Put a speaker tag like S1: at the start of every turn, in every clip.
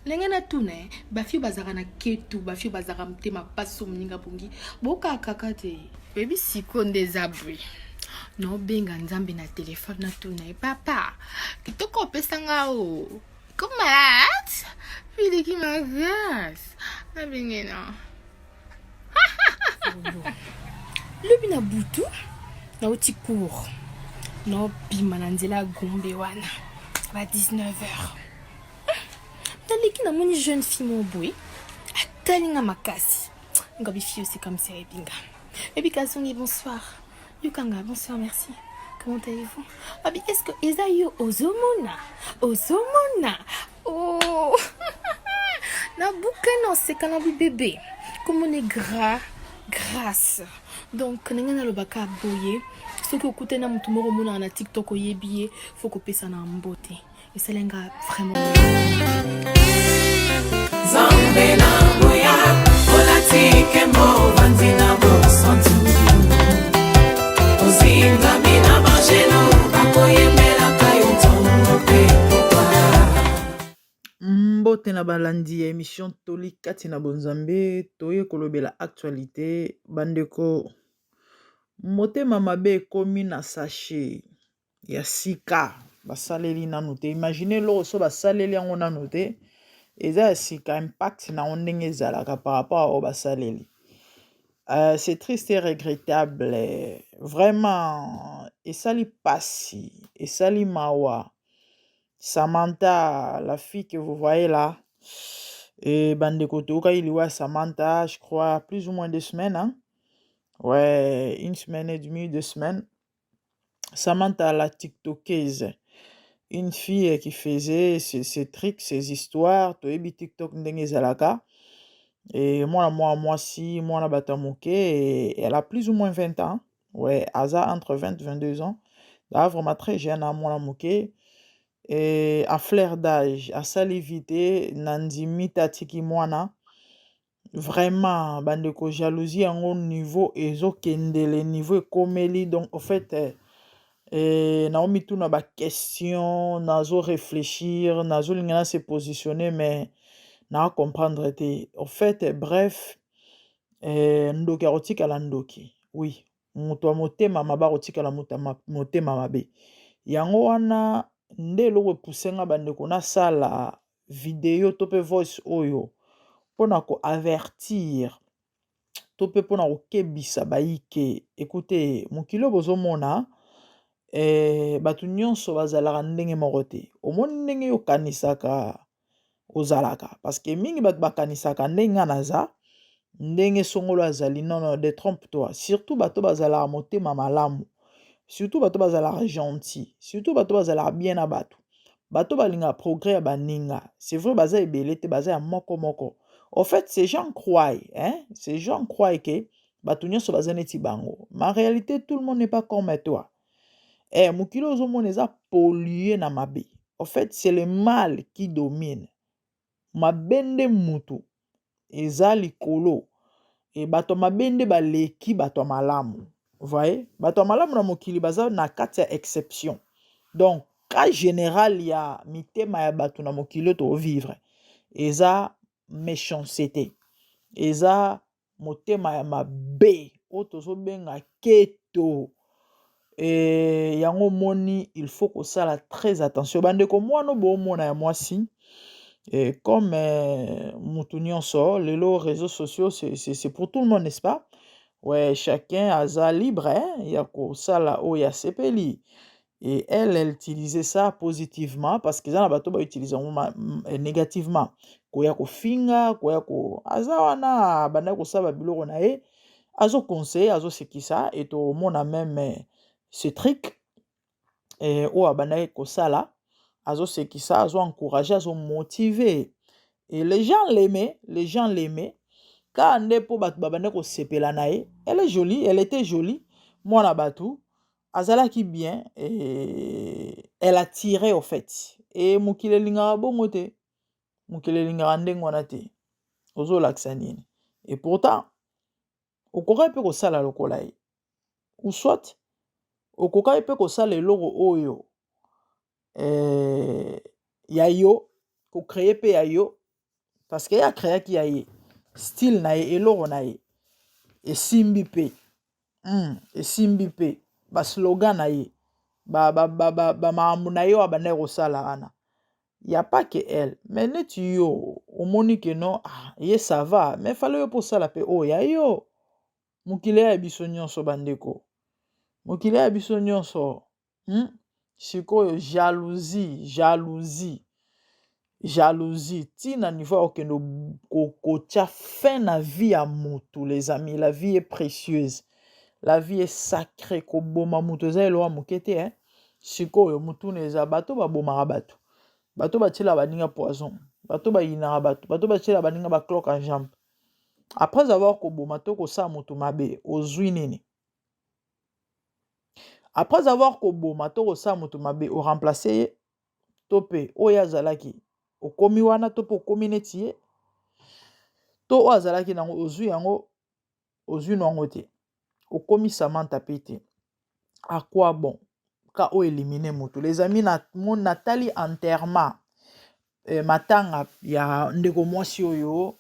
S1: Ndenge natuna eh, bafille bazalaka na ketu, bafille bazalaka motema pasi so moninga abongi, bokaka kaka te. Oyebi sikoyo nde eza boye, naobenga Nzambe na telefone natuna ye, papa kitoko opesa nga o komat filiki makasi nabenge na lobi na butu nauti cours, naobima na nzela ya Gombe wana ba 19 heures, naleki namoni jeune fille moko boye atali nga makasi. Ngabi fille c'est comme ça ayebi nga ebi kazongi bonsoir yokanga bonsoir merci comment allez-vous abi est-ce que eza yo ozomona ozomona oh nabuka na oseka na bibebe komona gra grâce. Donc ndenge nalobaka boye, soki okutani na motu moko omonaka na TikTok oyebi ye, fo kopesa na mbote. Esali nga vraiment.
S2: Nzambe na nguya olati nkembo ovandi na bosantu ozingami na banjelu bakoyembelaka yo ntongo mpe pokwa.
S3: Mbote na balandi ya emission Toli kati na bonzambe, toye kolobela actualité bandeko. Motema mabe ekomi na sachet ya sika, basaleli nanu te. Imagine eloko so basaleli yango nanu te, eza ya sika, impact na yango ndenge ezalaka par rapport oyo basaleli. C'est triste et regrettable vraiment, esali pasi, esali mawa. Samantha, la fille que vous voyez là, et bandeko toyokaki liwa ya Samantha, je crois plus ou moins 2 semaines, hein? Ouais, une semaine et demie, 2 semaines. Samantha la tiktokeuse, une fille qui faisait ses trucs, ses histoires. Toyebi TikTok ndenge ezalaka. Et mwana mwa mwasi, mwana bato ya moke, et elle a plus ou moins 20 ans. Ouais, aza entre 20 22 ans. Aza vraiment très jeune, mwana moke. Et à fleur d'âge, asali vie te, na ndimi te atiki mwana. Vraiment, bandeko, jalousie yango niveau ezokendele, niveau ekomeli. Donc au fait, naomituna baquestion, nazo réfléchir, nazolinga na se positionner, mais na comprendre te. Au fait, bref, ndoki akotikala ndoki. Oui, moto ya motema mabe akotikala moto ya motema mabe. Yango wana nde eloko epuse nga, bandeko, nasala video to mpe voice oyo mpona koavertir to mpe mpona kokebisa bayike. Ekute mokili oyo bozomona, bato nyonso bazalaka ndenge moko te. Omoni ndenge yo okanisaka ozalaka, parce que mingi bato bakanisaka ndenge nga naza, ndenge songolo azali. Non, non, détrompe toi. Surtout bato bazalaka motema malamu, surtout bato bazalaka gentil, surtout bato bazalaka bien na bato, bato balingaka progrès ya baninga. C'est vrai, baza ebele te, baza ya moko moko. Au fait, ces gens croient, hein? Ces gens croient que bato nyonso baza neti bango, mais en réalité tout le monde n'est pas comme toi. Mokili ozomona eza pollué na mabe. Au fait, c'est le mal qui domine. Mabe nde mutu eza likolo e bato ya mabe nde baleki bato ya malamu. Voye, bato ya malamu na mokili baza na kati ya exception. Donc cas général ya mitema ya bato na mokili oyo tovivre eza méchanceté, eza motema ya mabe oyo tozobenga keto. Yango omoni, il faut kosala très attention, bandeko. Mwana boomona ya mwasi, comme mutu nyonso lelo, réseaux sociaux c'est pour tout le monde, n'est-ce pas? Ouais, chacun aza libre, hein, ya kosala oyo asepeli. Et elle, elle utilisait ça positivement, parce que eza na bato bautilize yango négativement, koya kofinga, koya ko aza wana abandaki kosala biloko na ye, azoconseille, azosekisa. E tomona même ce truc oyo abandaki kosala, azosekisa, azoencourage, azomotive, et les gens l'aimaient, les gens l'aimaient kaka nde mpo bato babandaki kosepela na ye. Elle est jolie, elle était jolie, mwana bato azalaki bien et elle attirait au fait. E mokili elingaka bongo te, mokili elingaka ndenge wana te. Ozolakisa nini? Et pourtant okokaki mpe kosala lokola ye, ou soit okokaki mpe kosala eloko oyo ya yo, kocréer mpe ya yo. Parce que ye acréaki ya ye style na ye, eloko na ye esimbi mpe, esimbi mpe baslogan na ye, bamakambo na ye oyo abandaki kosala wana. Y a pas que elle, mais neti yo omoni ke non, ah, ye ça va, mais fallait yo mpo osala mpe oyo ya yo. Mokili ya biso nyonso, bandeko, mokili ya biso nyonso, Sikoyo jalousie, jalousie, jalousie ntina niveau ya kokende kotia fin na vie ya motu. Les amis, la vie est précieuse, la vie est sacrée. Koboma motu eza eloko ya moke te, eh? Sikoyo motuna eza: bato babomaka bato, bato batiela baninga poison, bato bayinaka bato, bato batiela baninga bacroc en jambe, après avoir koboma to kosala motu mabe, ozwi nini? Après avoir koboma to kosala moto mabe, oremplace ye to mpe oyo azalaki, okomi wana to mpe okomi neti ye to oyo azalaki nango, ozwi yango, ozwi nango te, okomi Samantha mpe te. À quoi bon ka oyo élimine moto? Les amis, natali enterrement, matanga ya ndeko mwasi oyo.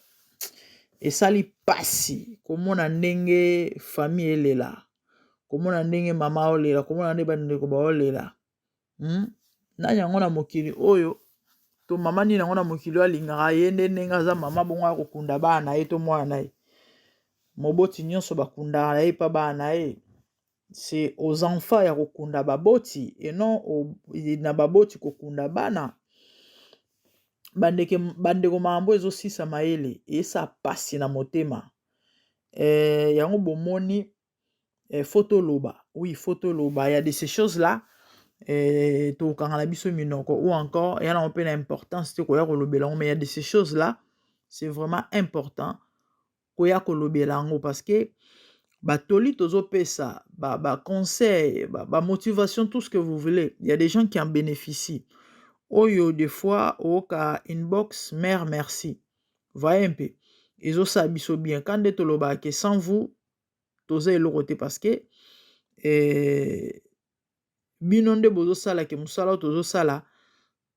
S3: Esali pasi komona ndenge famille elela, komona ndenge mama aolela, komona nde bandeko baolela, Nani yango na mokili oyo to mama nini yango na mokili oyo alingaka ye nde ndenge aza mama bongo ya kokunda bana na ye to mwana na ye? Moboti nyonso bakundaka na ye mpa bana na ye. C'est aux enfants ya kokunda baboti et non na baboti kokunda bana. Bandeko, makambo ezosisa mayele, esa pasi na motema. Yango bomoni, faut toloba, oui, faut toloba. Ya de ces choses là, tokokanga na biso minoko ou encore ya nango mpe na importance te koya kolobela yango, mais ya de ces choses là, c'est vraiment important koya kolobela yango, parce que batoli tozopesa, baconseil, bamotivation, tout ce que vous voulez, il y a des gens qui en bénéficient. Oyo des fois oyoka inbox: «Mère, merci.» Voyez mpe ezosala biso bien. Quand nde tolobaka ke sans vous toza eloko te, parce que bino nde bozosala ke mosala oyo tozosala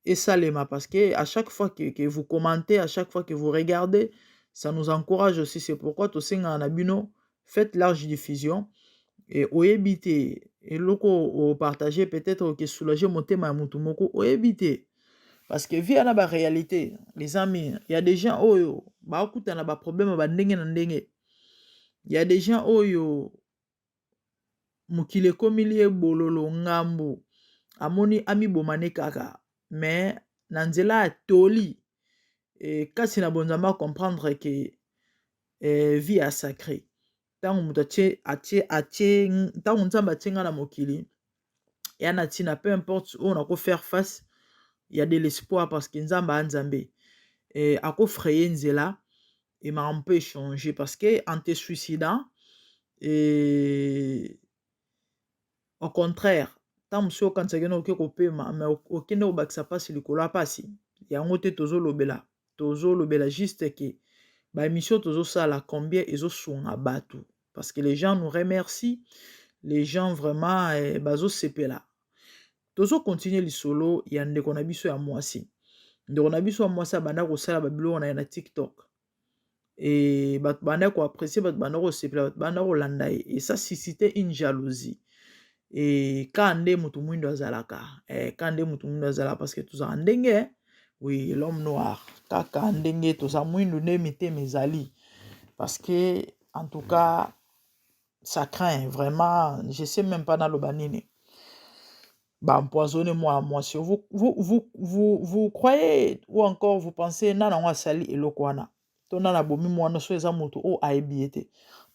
S3: esalema, parce que à chaque fois que vous commentez, à chaque fois que vous regardez, ça nous encourage aussi. C'est pourquoi tosengaka na bino: faites large diffusion. E oyebi te eloko opartage, peut-être oke soulager motema ya motu moko, oyebi te, parce que vie na baréalité. Les amis, ya des gens oyo bakutana baproblème bandenge na ndenge, ya des gens oyo mokili ekomili ye bololo, ngambo amoni amiboma ne kaka, mais na nzela ya toli kasi na bonzambe acomprendre ke vie ya sacré. Ntango moto atie atie atie, ntango Nzambe atie nga na mokili ya na ntina, peu importe oyo nako faire face, ya de l'espoir, parce que Nzambe aya Nzambe, akofrayer nzela e makambo mpe échanger. Parce que en te suicidant, au contraire, ntango mosusu okanisaki na oke kopema, mais okende kobakisa mpasi likolo ya mpasi. Yango te tozolobela, tozolobela juste ke baémission tozosala, combien ezosunga bato, parce que les gens nous remercient, les gens vraiment bazosepela. Tozokontinue lisolo ya ndeko na biso ya mwasi. Ndeko na biso ya mwasi abanda kosala babiloko na ye na TikTok e bato banda koapprécier, bato banda kosepela, bato banda kolanda ye, et ça suscité une jalousie. E ka nde moto mwindo azalaka, ka nde moto mwindo azalaka, parce que tozalaka ndenge, oui, l'homme noir, kaka ndenge toza mwindu nde mitema ezali. Parce que en tout cas, ça craint vraiment, je sais même pas naloba nini. Baempoisonne mwana mwasi. Vous croyez ou encore vous pensez nana yango asali eloko wana to nana abomi mwana? So eza moto oyo ayebi ye te,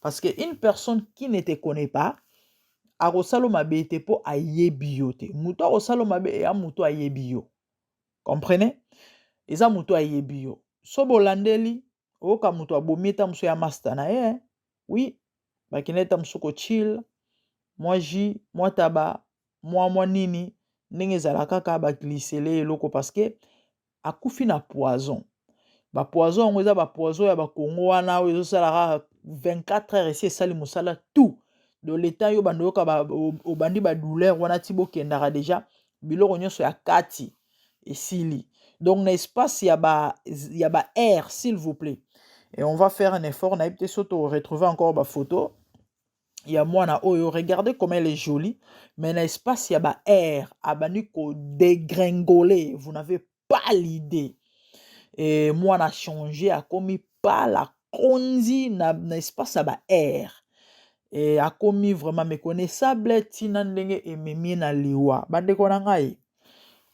S3: parce que une personne qui ne te connaît pas akosala mabe te, mpo ayebi yo te. Moto akosala mabe eya moto ayebi yo, comprenez? Eza moto ayebi yo. So bolandeli, oyoka moto abomi eta mosu ya master na ye, oui, bakende eta mosu kochill, mwa jus, mwa taba, mwa nini, ndenge ezala kaka, baglisele eloko, parce que akufi na poison. Bapoison yango eza bapoison ya bakongo wana oyo ezosala kaka 24 heures, esi esali mosala tout do leta. Yo bando oyoka, obandi badouleur wana, ti bokendaka déjà, biloko nyonso ya kati esili. Donc na espace ya ba air, s'il vous plaît. Et on va faire un effort, nayebi te soki retrouver encore ba photo ya mwana oyo. Regardez comment elle est jolie, mais na espace ya ba air abandi ko dégringoler, vous n'avez pas l'idée. Et mwana changé, akomi pala konzi na espace ya ba air e akomi vraiment méconnaissable, ntina ndenge ememi na liwa. Bandeko na ngai,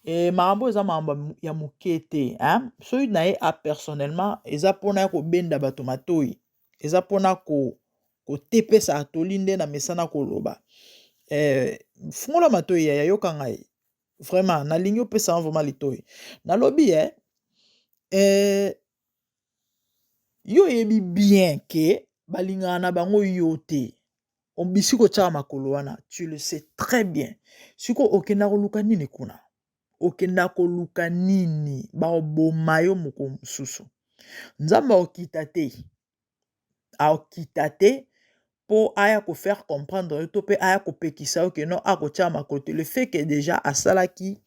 S3: e makambo eza makambo ya moke te, hein? Soki na ye a personnellement, eza mpona ya kobenda bato matoi, eza mpona kotepesa atoli nde na mesana koloba. Fungola matoi ya yoka ngai, vraiment nalingi opesa vraiment litoi. Nalobi yo oyebi bien ke balingaka na bango yo te, obisi kotyaka makolo wana, tu le sais très bien. Sikoyo okenda koluka nini kuna? Okenda koluka nini? Baoboma yo mokolo mosusu. Nzambe akokita te, akokita te mpo aya kofaire comprendre yo to mpe aya kopekisa yo ke non, akotia makolo te. Le fait que déjà asalaki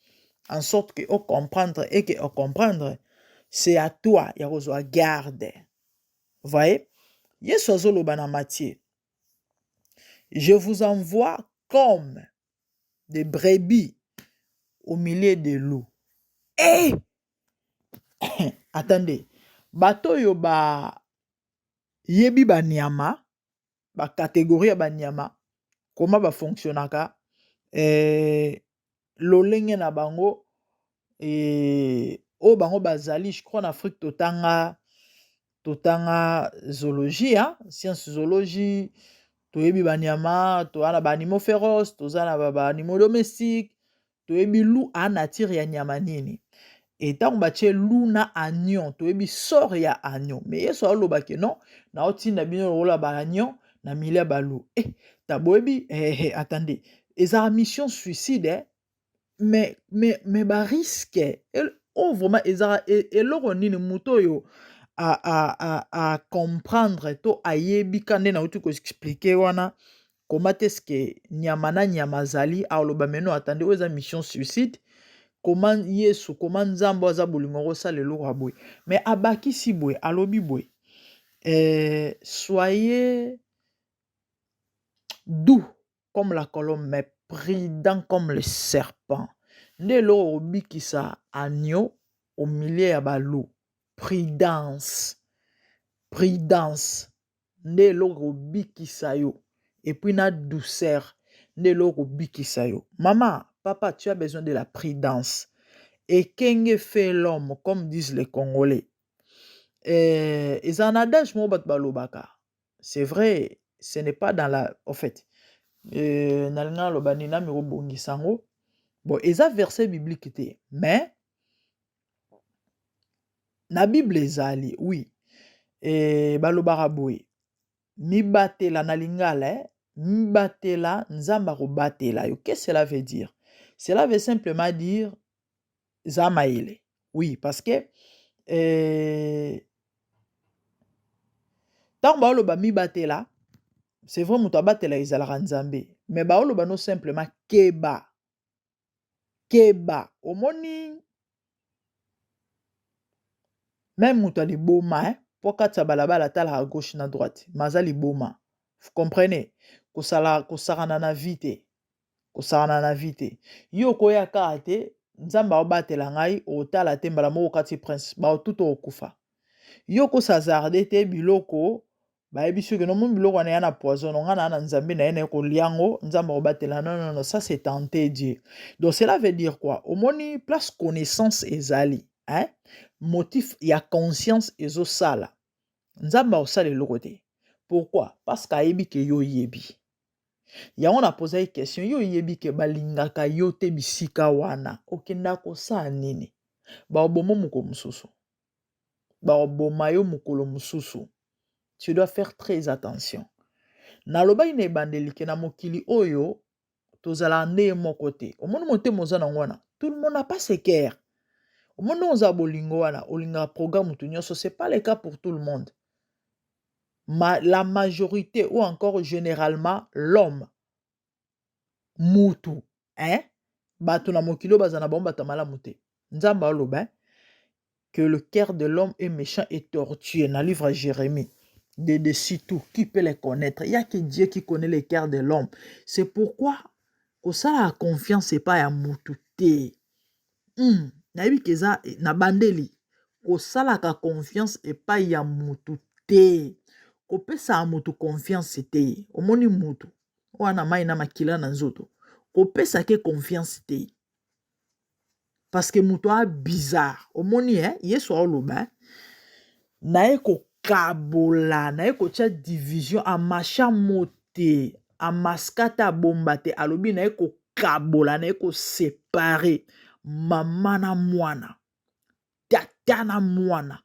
S3: en sorte que ocomprendre et que ocomprendre, c'est à toi ya kozwa garde. Voyez, Yesu azoloba na Matthieu: "Je vous envoie comme des brebis au milieu des loups." Hey! Attendez, bato oyo bayebi banyama, bacatégorie ya banyama, koma bafonctionnaka, lolenge na bango, oyo bango bazali, je crois na Afrique totanga zoologie, hein? Science zoologie, toyebi banyama. Toza na baanimaux féroces, toza na baanimaux domestiques. Toyebi loup a nature ya nyama nini. E ntango batie loup na agneau, toyebi sort ya agneau. Mais Yesu alobaki: "Non, naotinda bino lokola baagneau na milieu ya baloup." Ta boyebi, attendez, ezalaka mission suicide, eh? Mais barisque oyo vraiment ezalaka eloko nini? Moto oyo a comprendre to ayebi ka nde nauti koexpliquer wana comment est-ce que nyama na nyama azali, aloba: "Mais non, attendez, oyo eza mission suicide. Comment Yesu, comment Nzambe aza bolingo kosala eloko ya boye?" Mais abakisi boye, alobi boye: "Soyez doux comme la colombe, mais prudent comme le serpent." Nde eloko kobikisa agneau au milieu ya baloup, prudence. Prudence nde eloko kobikisa yo, et puis na douceur nde eloko kobikisa yo. Mama, papa, tu as besoin de la prudence. Ekenge fait l'homme, comme disent les Congolais. Eza na adage moko bato balobaka, c'est vrai, ce n'est pas dans la, en fait, nalingi naloba nini, nami kobongisa yango. Bon, eza verset biblique te, mais na Bible ezali, oui. Balobaka boye: mibatela, na lingala, mibatela, Nzambe akobatela yo. Qu'est-ce cela veut dire? Cela veut simplement dire za mayele, oui, parce que ntango baoloba mibatela, c'est vrai, moto abatela ezalaka Nzambe, mais baoloba no simplement keba, keba. Omoni, même moto ya liboma, mpo kati ya balabala atalaka gauche na droite, mais aza liboma, vous comprenez? Kosala kosakana na vie te, kosakana na vie te. Yo okoya kaka te, Nzambe aobatela ngai, otala te, mbala moko okati prince baotuta, okufa. Yo kosahasarder te. Biloko bayebi soki nomoni biloko wana ya na poison, ngai na Nzambe na ye na ye kolia yango, Nzambe akobatela. Non, non, non, ça c'est tenter Dieu. Donc cela veut dire quoi? Omoni place connaissance ezali, hein? Motif ya conscience ezosala, Nzambe akosala eloko te. Pourquoi? Parce que ayebi ke yo oyebi yango. Na posaki question: yo oyebi ke balingaka yo te bisika wana, okendaka kosala nini? Baoboma mokolo mosusu, baoboma yo mokolo mosusu. Tu dois faire très attention. Nalobaki na ebandeli ke na mokili oyo tozalaka nde moko te. Omoni motema oza nango wana, tout le monde n'a pas ce cœur. Omoni ndenge oza bolingo wana, olingaka programme motu nyonso, c'est pas le cas pour tout le monde. La majorité ou encore généralement l'homme, mutu, hein? Bato na mokili oyo baza na bango bato ya malamu te. Nzambe aloba, hein? Que le cœur de l'homme est méchant et tortueux. Dans le livre à Jérémie. De dessus tout, qui peut les connaître? Il n'y a que Dieu qui connaît le cœur de l'homme. C'est pourquoi kosala confiance epai ya mutu te. Nayebi ke eza na bandeli kosalaka confiance epai ya mutu te, kopesaka mutu confiance te. Omoni mutu wana mai na makila na nzoto, kopesaka confiance te parce que moto a bizarre. Omoni eh? Yesu aoloba eh? Naye kokabola, naye kotia division, amasha mo te, amaska te, abomba te. Alobi naye kokabola, naye koséparer mama na mwana, tata na mwana,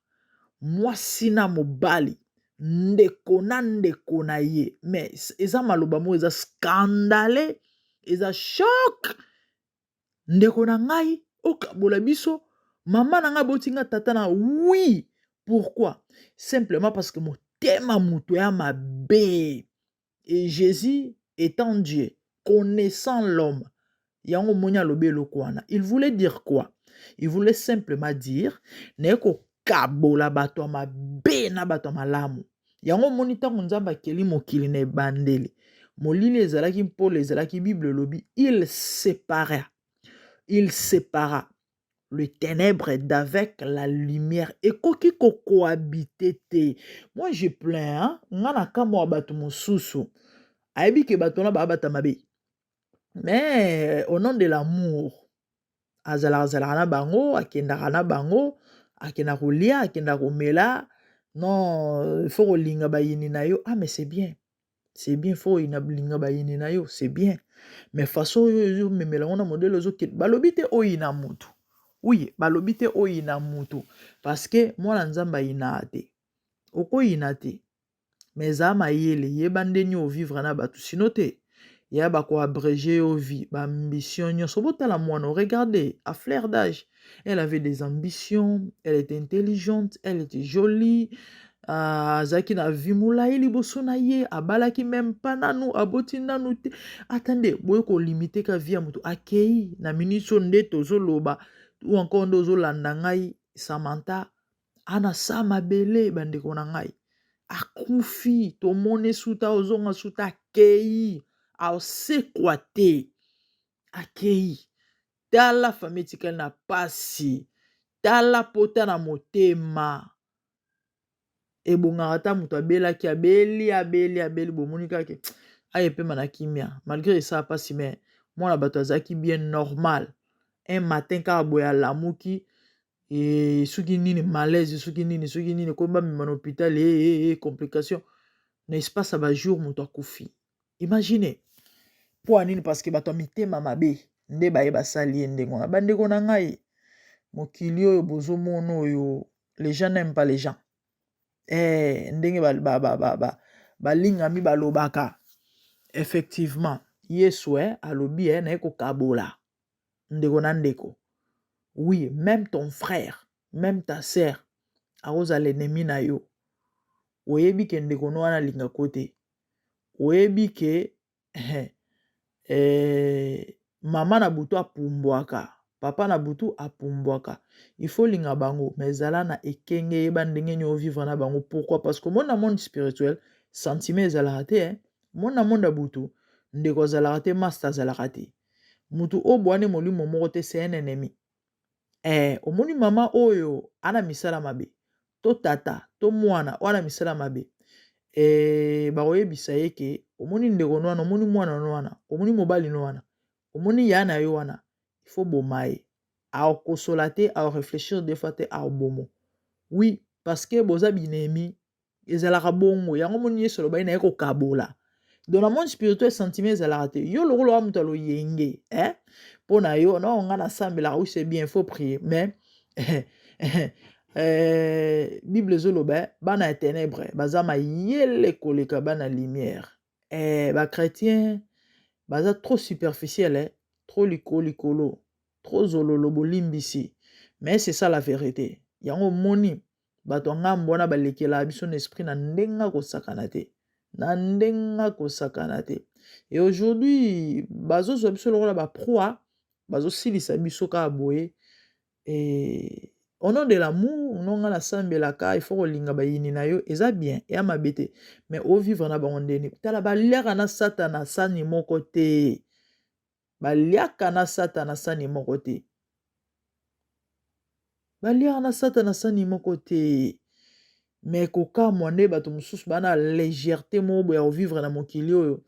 S3: mwasi na mobali, ndeko na ndeko na ye. Mais eza maloba moko eza scandale, eza choc. Ndeko na ngai okabola biso, mama na ngai botinga tata na. Oui, pourquoi? Simplement parce que motema moto ya mabe. Et Jésus étant Dieu, connaissant l'homme, yango omoni alobi eloko wana. Il voulait dire quoi? Il voulait simplement dire naye kokabola bato ya mabe na bato ya malamu. Yango omoni, ntango Nzambe akeli mokili na ebandeli, molili ezalaki, mpolo ezalaki. Bible elobi il sépara, il sépara le ténèbre d'avec la lumière. Ekoki kocohabiter te. Moi, je plains, hein? Nga na kamwa ya bato mosusu, ayebi ke bato wana baya mabe, mais au nom de l'amour azalaka, azalaka na bango, akendaka na bango, akenda kolia, akenda komela. Non, il faut kolinga bayini na yo. Ah, mais c'est bien, c'est bien, faut kolinga bayini na yo, c'est bien, mais façon oyo ezomemela ngo na modèle ozokende, balobi te oyina mutu. Oui, balobi te oyina mutu, parce que mwana Nzambe ayinaka te. Okoyina te, mais eza mayele, yeba ndeni ovivre na bato, sino te ya bakoabréger yo vie, baambition nyonso. Botala mwana, regardez, à fleur d'âge, elle avait des ambitions, elle était intelligente, elle était jolie, azalaki na vie molai liboso na ye. Abalaki même pas nanu, aboti nanu te. Atande boye kolimiter ka vie ya moto. Akei na miniti oyo nde tozoloba, ou encore nde ozolanda ngai, Samantha ana sa mabele. Bandeko na ngai, akufi, tomoni suta ozonga suta, akei, aosekwa te, akei. Tala famille etikali na pasi, tala pota na motema. Ebongaka ata moto abelaki, abeli, abeli, abeli, bomoni kaka aye pema na kimia, malgré esala mpasi. Mais mwana bato azalaki bien normal. Un matin kaka boye alamuki e, soki nini, malaise, soki nini, soki nini, komi bamema na hôpital, e, e, complication. Na espace ya bajour, moto akufi. Imagine, mpo ya nini? Parce que bato ya mitema mabe nde baye basali ye ndenge wana. Bandeko na ngai, mokili oyo bozomona oyo, les gens n'aiment pas les gens. Ndenge balingami balobaka, effectivement Yesu alobi naye kokabola ndeko na ndeko. Oui, même ton frère, même ta sœur akozala ennemi na yo. Oyebi ke ndeko no wana alingako te, oyebi ke mama na butu apumbwaka, papa na butu apumbwaka. Il faut linga bango, mais ezala na ekenge, yeba ndenge nini ovivre na bango. Pourquoi? Parce que omoni, na monde spirituel, sentiment ezalaka te, eh? Moni, na monde ya butu, ndeko azalaka te, master azalaka te. Mutu oyo bwani molimo moko te, c'est un ennemi. Omoni mama oyo ana misala mabe, to tata to mwana oyo ana misala mabe, bakoyebisa ye ke omoni ndeko no wana, omoni mwana no wana, omoni mobali no wana, omoni ya na yo wana, il faut boma ye. Akosola te, aréfléchir deux fois te, aobomo. Oui, parce que boza binemi, ezalaka bongo. Yango moni Yesu alobaki na ye kokabola. Donc na monde spirituel, sentiment ezalaka te. Yo lokola wa moto aloyenge, eh? Mpo na yo no, nga nasambelaka. Oui, c'est bien, faut prier, mais Bible ezoloba bana ya ténèbre baza mayele koleka bana lumière. Bachrétien baza trop superficiel, eh? Trop likolo likolo, trop zololo, bolimbisi, mais c'est ça la vérité. Yango omoni bato ya ngambo wana balekelaka biso na esprit na ndenge kosakana te, na ndenge kosakana te. Et aujourd'hui bazozwa biso lokola baproie, bazosilisa biso kaka boye. E Au nom de l'amour, non nga nasambelaka, il faut kolinga bayini na yo, eza bien, eya mabe te. Mais o vivre na bango ndeni. Tala baliaka na Satana sani moko te. Baliaka na Satana sani moko te. Baliaka na Satana sani moko te. Mais kokamwa nde bato mosusu baa na légèreté moko boye ya kovivre na mokili oyo.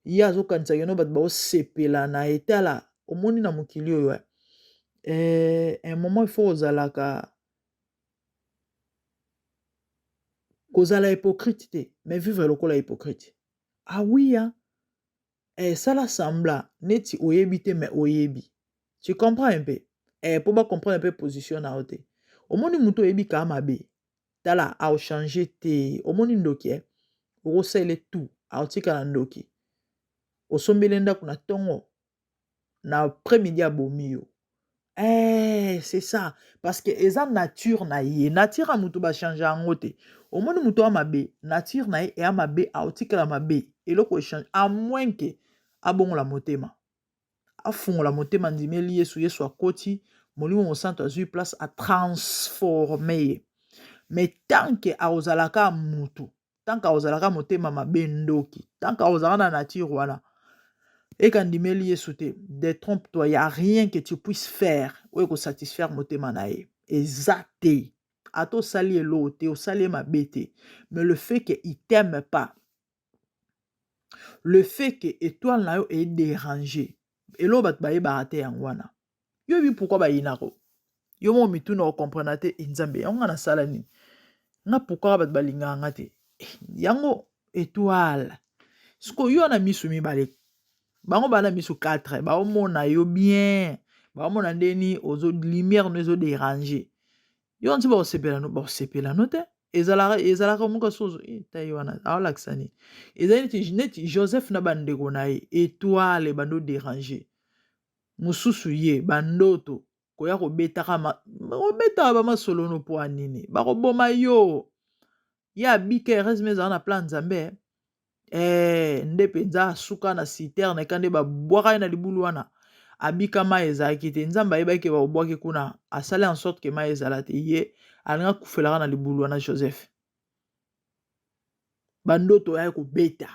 S3: Ye azokanisa keno bato baosepela na ye. Tala, omoni na mokili oyo eh. Eh, un moment il faut ozalaka kozala hypocrite te mais vivre lokola hypocrite ah oui hein? Eh, sala semblant neti oyebi te mais oyebi tu comprends un peu eh, po ba comprendre un peu position na yo te omoni moto oyebi kaa mabe tala aochange te omoni ndoki eh? okosaele tout aotikala ndoki osombeli ndako na ntongo na après midi abomi yo eh, c'est ça parce que eza nature na ye nature ya moto bachange yango te omoni moto ya mabe nature na ye eya mabe aotikala mabe eloko echange à moins ke abongola motema afungola motema andimeli yesu yesu akoti molimo mosantu azwi place atransforme ye mais tant ke akozalaka mutu tant que ozalaka motema mabe ndoki tant que ozalaka na nature wana eka ndimeli yesu te détrompe toi ya rien que tu puisses faire oyo ekosatisfaire motema na ye eza te ata osali eloko te osali ye mabe te mais le fait que il t'aime pas le fait que étoile na yo edérange eloko bato bayebaka te yango wana yo yebi pourquoi bayinako yo moko mituna okomprena te e nzambe yango nga nasala nini nga pourquoi bato balingaka nga te eh, yango etoile sikoyo yo na misu mibale bango bana misu 4 baomona yo bien baomona ndeni ozo lumière no ezo déranger yo nti bakosepela no bakosepela no te ezalaka ezalaka moko sozo eh, tai wana aolakisa nini ezali neti neti joseph na bandeko na ye etoile ebandi oderange Mosusu ye ba ndoto koya kobetaka ma obetaka ba masolo no poa nini bakoboma yo ye abika heureusement ezala na plan nzambe eh nde mpenza asuka na citerne ka nde babwaka ye na libulu wana abika mai ezalaki te nzambe ayebaki ke bakobwaki kuna asali en sorte ke mai ezala te ye alingi akufelaka na libulu wana joseph bandoto ya kobeta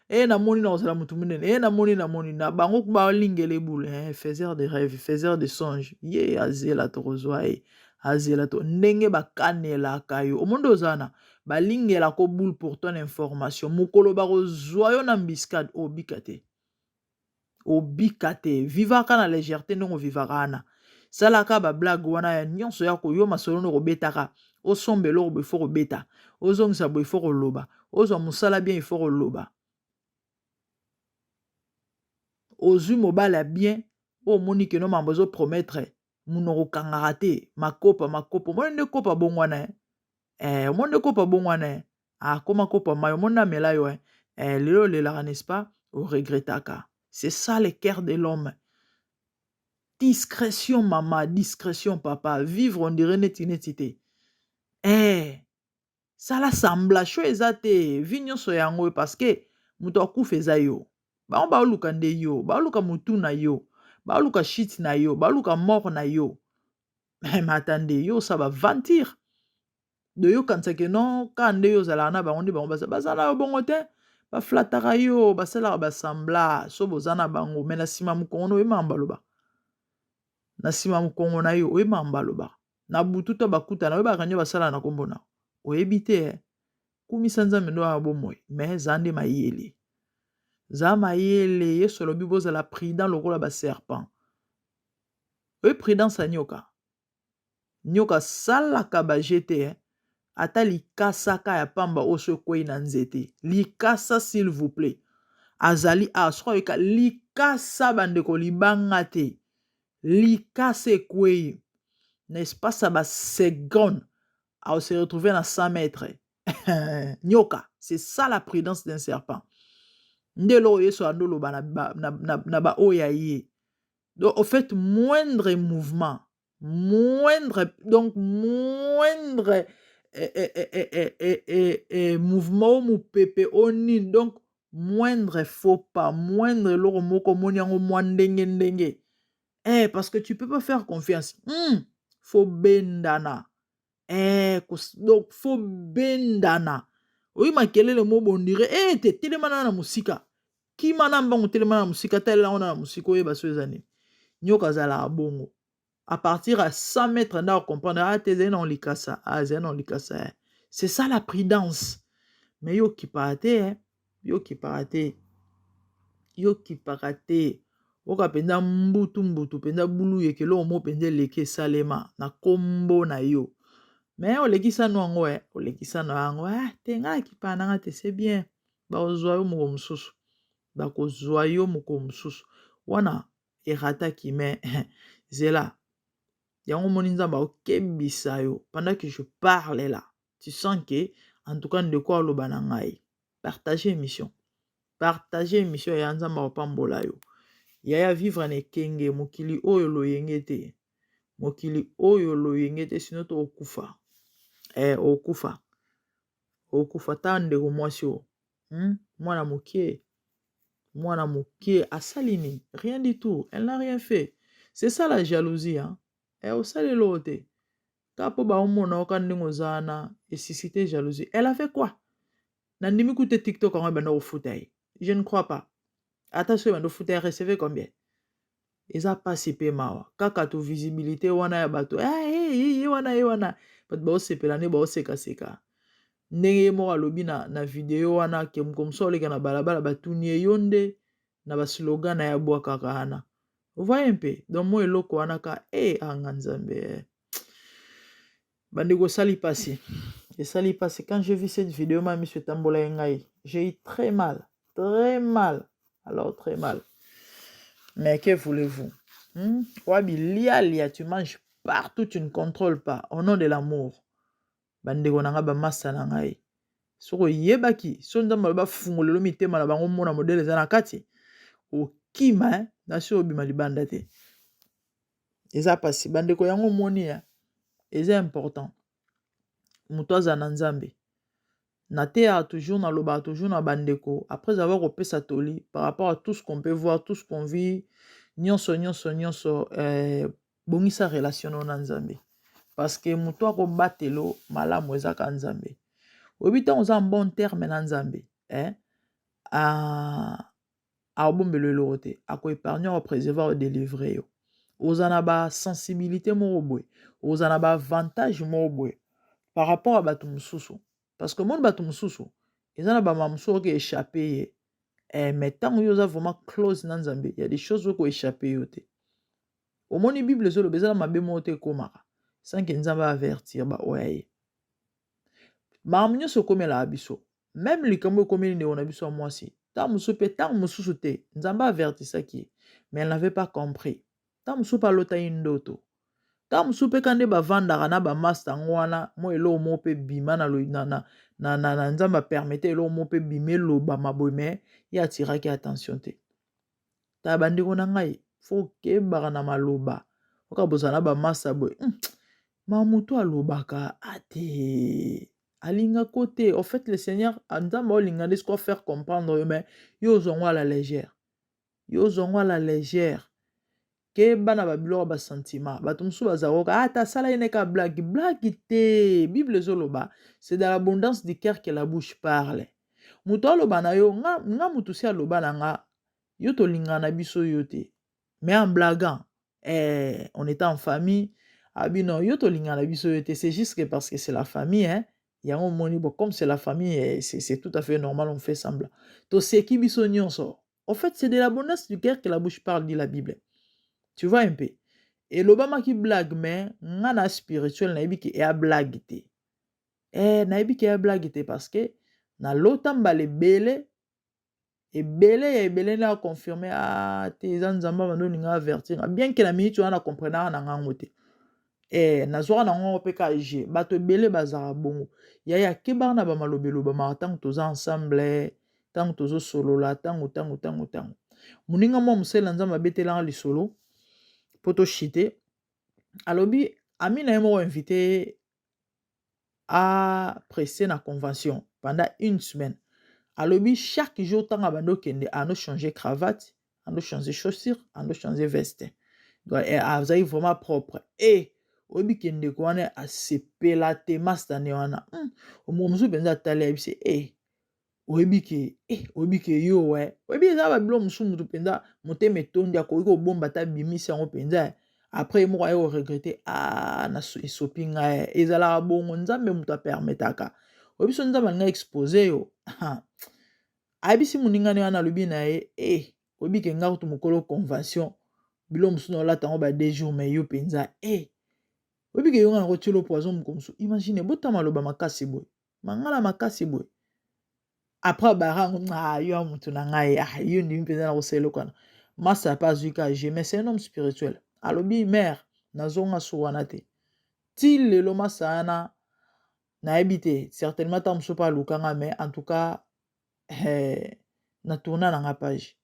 S3: e namoni nakozala motu monene e namoni namoni na bango balingela ebule eh, faiseur de rêve faiseur de songe ye azela tokozwa ye azela to ndenge bakanelaka yo omoni oza wana balingelako boule pour ton information mokolo bakozwa yo na mbiscade obika te obika te vivaka na légèreté ndenge ovivaka wana salaka bablague wana ya nyonso ya koyo masolo no kobetaka osomba eloko boye fo kobeta ozongisa boye fo koloba ozwa mosala bien ifo koloba ozwi mobali ya bien oyo omoni keno mambo ezopromettre monoko okangaka te makopa makopa omoni nde kopa bongwana eh? Eh, omoni nde kopa bongwana eh? Akoma ah, kopa mai omoni namela yo eh? Eh, lelo olelaka n'est-ce pas oregretaka c'est ça le cœur de l'homme discrétion mama discrétion papa vivre on dirait neti neti te eh, sala sembla sho eza te vi nyonso yango parce que moto akufa eza yo bango baoluka nde yo baoluka motu na yo baoluka shit na yo baoluka mort na yo mais attendez yo osala baventure de yo kanisa ke non kaka nde yo ozalaka na bango nde bango baza baza na yo bongo te baflataka yo basalaka basambla so boza na bango me na nsima mokongo na oyebaka baloba na nsima mokongo na yo oyebaka baloba na butu to bakutana oyebaka nio basala na nkombo na oyebi te eh. Kumisa nzambe nde wana bomoi me za nde mayele za mayele yesu alobi bozala prudent lokola baserpent oye prudence ya nyoka Nioka asalaka ba jeux te hein. Ata likasa ka ya pamba oyo so ekweyi na nzete. Likasa s'il vous plait. Azali awa soki ayoka likasa bandeko libanga te. Likasa ekweyi na espace ya ba seconde ao se retrouver na 100 mètres. Nioka, c'est ça la prudence d'un serpent. Nde eloko Yesu andoloba na ba, na, na, na ba oyo ya ye. Donc au fait moindre mouvement moindre donc moindre eh, eh, eh, eh, eh, eh, eh, eh, mouvement o mopepe o nini donc moindre faux pas moindre eloko moko omoni yango mwa ndenge ndenge eh, parce que tu peux pas faire confiance. Faut bendana. Eh, donc faut bendana. Oyi makelele mo bondire eh te telema na mosika. Kima na mbangu telema na mosika talela ngo na mosika oyeba so eza nini. Nyoka azalaka bongo. À partir à 100 mètres nda comprendre ah te ezali na likasa, ah ezali na likasa. Eh. C'est ça la prudence. Mais yo kipaka te eh. Yo kipaka te. Yo kipaka te. Oka mpenza mbutu mbutu mpenza bulu yeke eloko moko mpenza eleki esalema na kombo na yo. Mais olekisa no yango eh, olekisa no yango eh, te ngai akipaka na nga te c'est bien. Bakozwa yo moko mosusu. Bakozwa yo moko mosusu. Wana erataki mais zela yango omoni nzambe akokebisa yo pendant que je parle là tu sens que en tout cas ndeko aloba na ngai partage émission partage émission ya nzambe akopambola yo yaya vivre na ekenge mokili oyo loyenge te mokili oyo loyenge te sino to okufa eh, okufa okufa ta ndeko mwasi oyo Mwana mokie mwana mokie asali nini rien du tout elle n'a rien fait c'est ça la jalousie hein eh, osali eloko te kaka mpo baomona oka ndenge oza wana esuscite jalousie elle a fait quoi nandimi kutu tiktok yango ebanda kofuta ye je ne crois pas ata soki ebanda kofuta ye recevez combien eza pasi pe mawa kaka to visibilité wana ya bato eh, hey, hey, ye wana ye wana bato baosepela nde baosekaseka ndenge ye moko alobi na, na video wana ke moko mosusu aleka na balabala batuni ye yo nde na baslogan na ye abwakaka wana voye mpe donc mwa eloko wana ka e eh, anga nzambe eh. bandeko esali mpasi esali mpasi quand j'ai vu cette vidéo ma miso etambola ye ngai j'ai eu très mal très mal alors très mal mais que voulez-vous hmm? Wabi lia lia tu manges partout tu ne contrôles pas au nom de l'amour bandeko na ngai bamasta na ngai soki oyebaki so nzambe aloba fungolelo mitema na bango mona modele eza na kati okima eh? nasi obima libanda te eza pasi bandeko yango omoni eh? Eza important moto azala na nzambe nateyaka toujours nalobaka toujours na bandeko après avoir kopesa toli par rapport à tout ce qu'on peut voir tout ce qu'on vit nyonso nyonso nyonso eh, bongisa relation no na nzambe parce que moto akobatelo malamu ezaka nzambe oyebi ntango oza en bon terme na nzambe eh? ah, akobombela eloko te akoepargne akopreserve akodelivre yo oza na basensibilité moko boye oza na baavantage moko boye par rapport ya bato mosusu parce que omoni bato mosusu eza na bamama mosusu okoki échappe ye eh, mais ntango yo oza vraiment close na nzambe ya des choses oyo koéchappe yo te omoni bible ezoloba eza na mabe moko te ekomaka sans ke nzambe avertir baoyo ya ye makambo nyonso ekomelaka biso meme likambo ekomeli ndeko na biso ya mwasi ntango mosusu mpe ntango mosusu te nzambe avertisaki ye mais elle n'avait pas compris ntango mosusu mpe alotaki ndoto ntango mosusu mpe ka nde bavandaka na bamasta yango wana mwa eloko moko mpe bima na, na, na, na, na, na nzambe apermete eloko moko mpe bima elobama boye mais ye atiraki attention te tala bandeko na ngai fo kebaka na maloba oka bozala na bamasta boye ma moto alobaka ate alingako te en fait le seigneur nzambe aolinga nde sikoyo faire comprendre yo mais yo ozwa yango à la légère yo ozwa yango à la légère keba na babiloko ya basentiment bato mosusu bazalaka ata asala ye neka blague blague te bible ezoloba c'est dans l'abondance du cœur que la bouche parle moto aloba na yo nga, nga moto si aloba na nga yo tolingana na biso yo te mais en blaguant eh, on était en famille abi non yo tolingana na biso yo te c'est juste que parce que c'est la famille hein yango omoni bon comme c'est la famille eh, c'est tout à fait normal on fait semblant toseki biso nyonso en fait c'est de l'abondance du cœur que la bouche parle dit la bible tu vois un peu elobamaki blague mais nga na spirituel nayebi ke eya blague te eh, nayebi ke eya blague te parce que nalota mbala ebele ebele ya ebele nde aconfirme ah te eza nzambe abandi olinga avertir nga bien ke na minute wana na comprenaka na ngango te eh, nazwaka na ngongo mpe ka je bato ebele bazalaka bongo yaya kebaka na bamaloba elobamaka ntango toza ensemble ntango tozosolola ntango ntango ntango ntango moninga mwa mosali na nzambe abetelanga lisolo mpo toshite alobi ami na ye moko invité a presse na convention pendant une semaine alobi chaque jour ntango abandi okende ando changer cravate ando changer chaussure ando changer veste donc eh, azali vraiment propre e eh, Oyebi ke ndeko wana asepela te masta ne wana. Moko mosusu mpenza atali ayebisi eh oyebi ke eh oyebi ke yo we oyebi eza ba biloko mosusu moto mpenza motema etondi akoki kobomba ata abimisi yango mpenza eh. Après ye moko aye koregrete ah na esopi ngai eh. Ezalaka bongo Nzambe moto apermetaka. Oyebi so Nzambe alinga expose yo. Ayebisi moningani wana alobi na ye eh oyebi ke nga kutu mokolo convention biloko mosusu naolata yango ba 2 jours mais yo mpenza eh oyebi ke yo nga nakotiela poison moko mosusu. Imagine bota maloba makasi boye mangala makasi boye après bara yango ah yo ya motu na ngai ah yo ndimi mpenza nakosala eloko wana. Masa pe azwi ka je mais c'est un homme spirituel alobi mère nazonga su wana te ti lelo masa wana nayebi te certainement ntango mosusu mpe alukanga mais en tout cas eh, na tourna na nga page.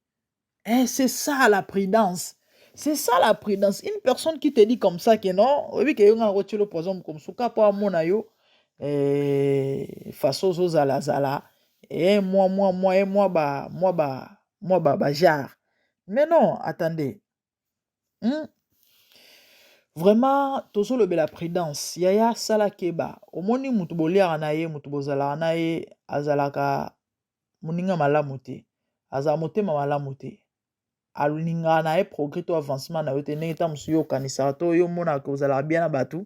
S3: Eh, c'est ça la prudence. C'est ça la prudence. Une personne qui te dit comme ça que non, oyebi ke yo nga nakotiela poison moko mosusu kaka mpo amona yo eh, façon ozozalazala eh, mwa mwa mwa eh, mwa ba mwa ba mwa ba ba genre. Mais non, attendez. Vraiment tozolobela prudence. Yaya sala keba. Omoni mutu boliaka na ye, mutu bozalaka na ye azalaka moninga malamu te. Azala motema malamu te. Alingaka na ye progrès to avancement na yo te ndenge ntango mosusu yo okanisaka to yo omonaka ozalaka bien na bato,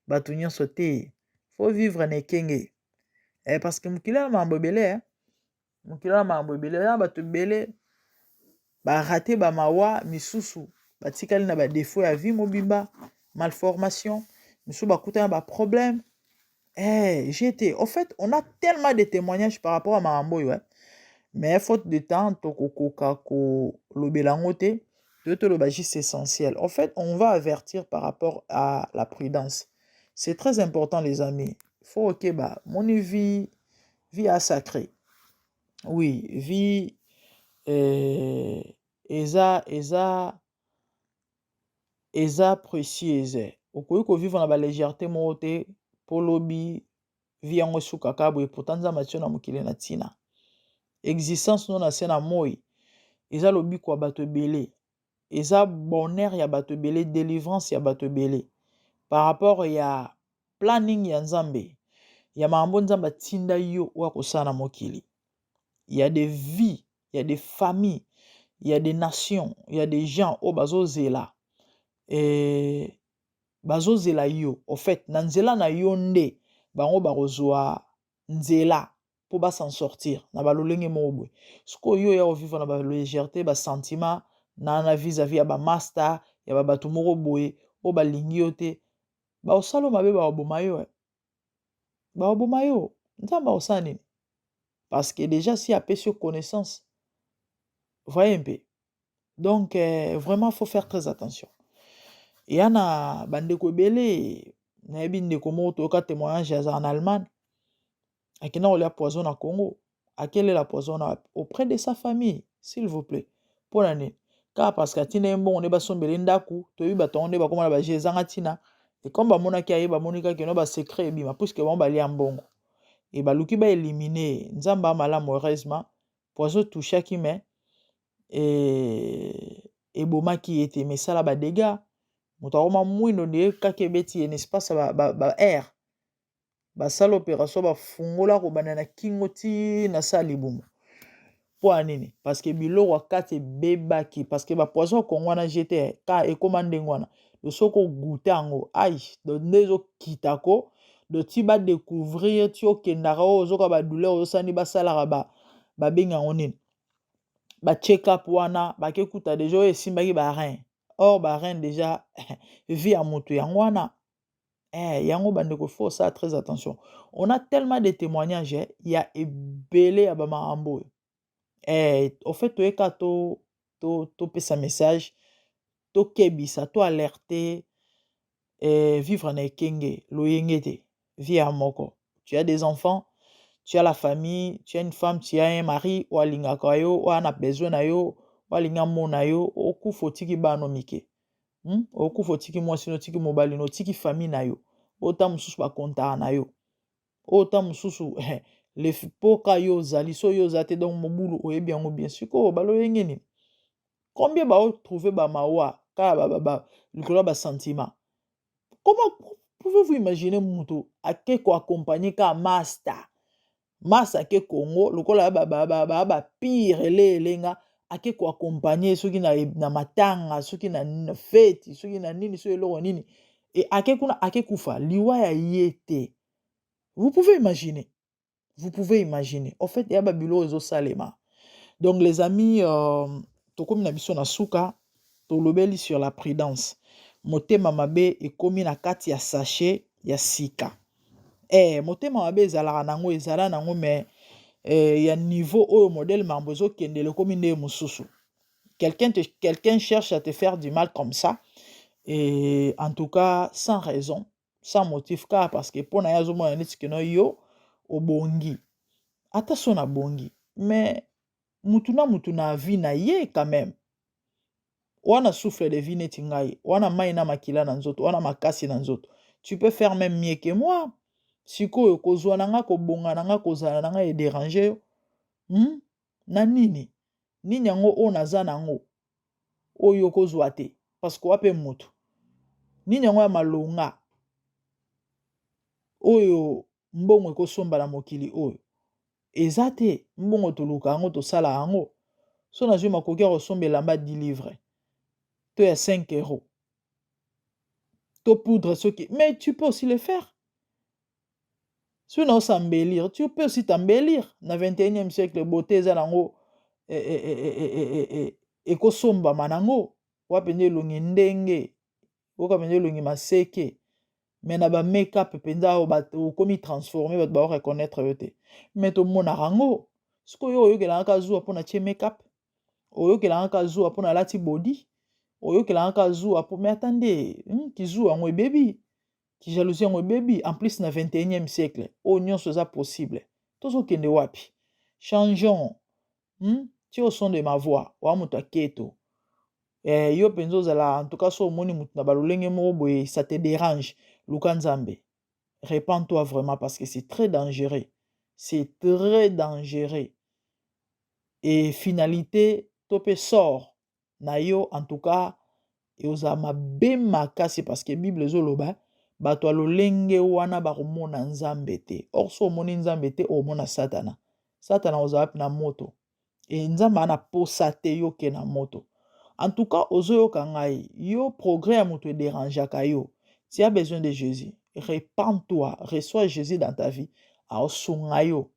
S3: bato nyonso te. Faut vivre na ekenge. Eh, parce que mokili na makambo ebele eh. Mokili na makambo ebele na bato ebele barate bamawa misusu batikali na badefo ya vie mobimba malformation misusu bakutana baproblème. Eh, j'étais au fait on a tellement de témoignages par rapport à makambo oyo eh. Mais faute de temps tokokoka kolobela yango te toye toloba juste essentiel. En fait on va avertir par rapport à la prudence. C'est très important les amis. Faut okeba moni vie vie ya sacré. Oui, vie eza eza eza précieuse. Okoki kovivre na balégèreté moko te mpo lobi vie yango esukaka boye. Pourtant Nzambe atie na mokili na ntina. Existence no na se na moi eza lobiko ya bato ebele, eza bonheur ya bato ebele, délivrance ya bato ebele par rapport ya planning ya Nzambe, ya makambo Nzambe atinda yo oyo akosala na mokili. Ya des vies, ya des familles, ya des nations, ya des gens oyo bazozela eh, bazozela yo. Au fait na nzela na yo nde bango bakozwa nzela mpo ba s'en sortir na balolenge moko boye. Sikoyo yo ya kovivre na balégèreté, basentiment na vis-à-vis ya bamaster ya babato moko boye oyo balingi yo te, bakosala yo mabe, bakoboma yo eh. Bakoboma yo. Nzambe akosala nini? Parce que déjà si apesi yo connaissance, voyez un peu. Donc vraiment faut faire très attention. Eya na bandeko ebele, nayebi ndeko moko toyoka témoignage azala na Allemagne, akenda kolia poison na Congo, akelela poison na auprès de sa famille, s'il vous plaît. Mpona nini? Kaka parce que atinda ye mbongo nde basombele ndako, toyebi bato yango nde bakóma na baje ezanga ntina. Et comme bamonaki aye, bamoni kaka no basecret ebima puisque bango balia mbongo e baluki baélimine ye. Nzambe ya malamu, heureusement poison touchaki mais ebomaki ye te, mais esala badégâts. Moto akoma mwindo nde kaka ebeti ye n'est-ce pas ba air basala opération bafungola kobanda na kingo ti na sa libumu. Mpo ya nini? Parce que biloko ya kati ebebaki, parce que bapoison ya Kongo wana jete ka ekóma ndenge wana. Do soki ogoûter yango ai do nde ezokita ko do ti badécouvrir ti okendaka oyo ozoka badouleur ozosani basalaka babenga yango nini bacheck up wana bakekuta deja oyo esimbaki barein or barein déjà vie ya moto yango wana. Eh, yango bandeko faut ça très attention. On a tellement de témoignages eh, ya ebele ya bamakambo oyo eh, au fait toyeka topesa to message, tokebisa, to alerte eh, vivre na ekenge loyenge te vie ya moko. Tu as des enfants, tu as la famille, tu as une femme, tu as un mari oyo alingaka yo, oyo ana besoin na yo, oyo alingi amona yo. Okufa otiki bana mike, Okufa otiki mwasi no, otiki mobali no, otiki famille na yo oyo ta mosusu bakontaka na yo, oyo ta mosusu mpoka yo ozali so yo oza te. Donc mobulu oyebi yango bien. Sikoyo baloyenge nini? Combien baotrouve bamawa kaka likolo ya basentiment? Comment pouvez-vous imaginer moto ake koaccompagne ka master masa ake Congo lokola ba ba ba ba, ba pire ele elenga ake koaccompagne soki na, na matanga soki na feti soki na nini soki eloko nini e ake kuna ake kufa liwa ya ye te. Vous pouvez imaginer, vous pouvez imaginer. En fait ya babiloko ezosalema. Donc les amis, tokomi na biso na suka. Tolobeli sur la prudence. Motema mabe ekomi na kati ya sachet ya sika. Motema mabe ezalaka nango, ezala nango, mais ya niveau oyo modèle mambo ezokendela ekomi nde mosusu. Quelqu'un cherche à te faire du mal comme ça et en tout cas sans raison, sans motif, kaka parce que mpo na ye azomona neti keno yo obongi. Ata so nabongi, mais mutu na mutu na vie na ye quand même. Wana souffle de vie neti ngai wana, mai na makila na nzoto wana, makasi na nzoto, tu peux faire même mieux que moi. Sikoyo kozwa na nga, kobonga na nga, kozala na nga edérange yo, Na nini nini yango oyo naza nango oyo okozwa te? Parce que wape motu nini yango ya malonga oyo mbongo ekosomba na mokili oyo eza te. Mbongo toluka yango, tosala yango. So nazwi makoki ya kosomba elamba 10 livre to ya 5 euro to poudre soki, mais tu peux aussi le faire. Soki na os'embellir, tu peux aussi t'embellir. Na 21e siècle, beauté eza nango ekosombama nango. Wa mpenza elongi ndenge oyoka mpenza elongi maseke, mais na bamake-up mpenza okomi transforme, bato baoreconnaître yo te. Mais tomonaka yango. Sikoyo oyokelaka kaka zuwa mpo na tie make-up, oyokelaka kaka zuwa mpo na alati body, oyokelaka kaka zuwa mpo. Mais ata nde kizuwa yango ebebi, kijalousie yango ebebi. En plus na 21e siècle oyo nyonso eza possible. Tozokende wapi? Changeons, Ti au son de ma voix oya moto aketo yo mpenza ozala. En tout cas so omoni motu na balolenge moko boye, ça te dérange, luka Nzambe, repens-toi vraiment, parce que c'est très dangereux, c'est très dangereux. Et finalité to mpe sort na yo, en tout cas ekozala mabe makasi, parce que Bible ezoloba bato ya lolenge wana bakomona Nzambe te. Or so omoni Nzambe te, omona Satana. Satana ozala wapi? Na moto. E Nzambe aza na posa te yoke na moto. En tout cas ozoyoka ngai, yo progrès ya moto edérangeaka yo, tu as besoin de Jésus. Repens-toi, reçois Jésus dans ta vie, aosunga yo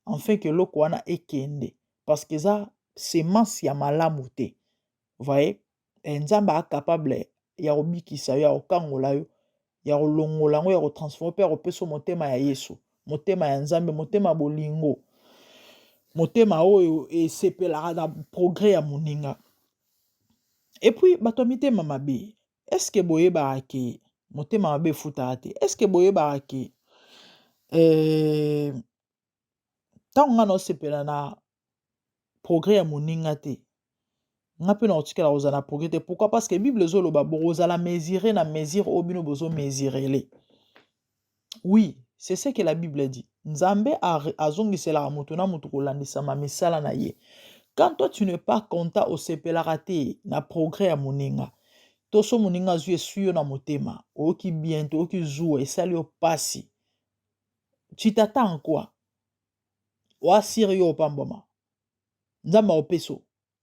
S3: enfin ke eloko wana ekende, parce que eza semence ya malamu te. Voye, Nzambe acapable ya kobikisa yo, ya kokangola yo, ya kolongola yango, ya kotransforme mpe ya kopesa motema ya Yesu, motema ya Nzambe, motema ya bolingo, motema oyo esepelaka na progrès ya moninga. Et puis bato ya mitema mabe, est-ce boyebaka ke motema mabe efutaka te? Est-ce boyebaka ke ntango ngai naosepela na progrès ya moninga te, nga mpe na kotikala kozala na progrès te? Pourquoi? Parce que Bible ezoloba bokozala mesure na mesure oyo bino bozomesurele. Oui, c'est ce que la Bible dit. Nzambe azongiselaka moto na moto kolandisama misala na ye. Quand toi tu n'es pas content, osepelaka te na progrès ya moninga, to so moninga azwi, eswi yo na motema, oyoki bien te, oyoki zuwa, esali yo pasi, tu t'attends en quoi? Oasire yo opambwama, Nzambe akopesa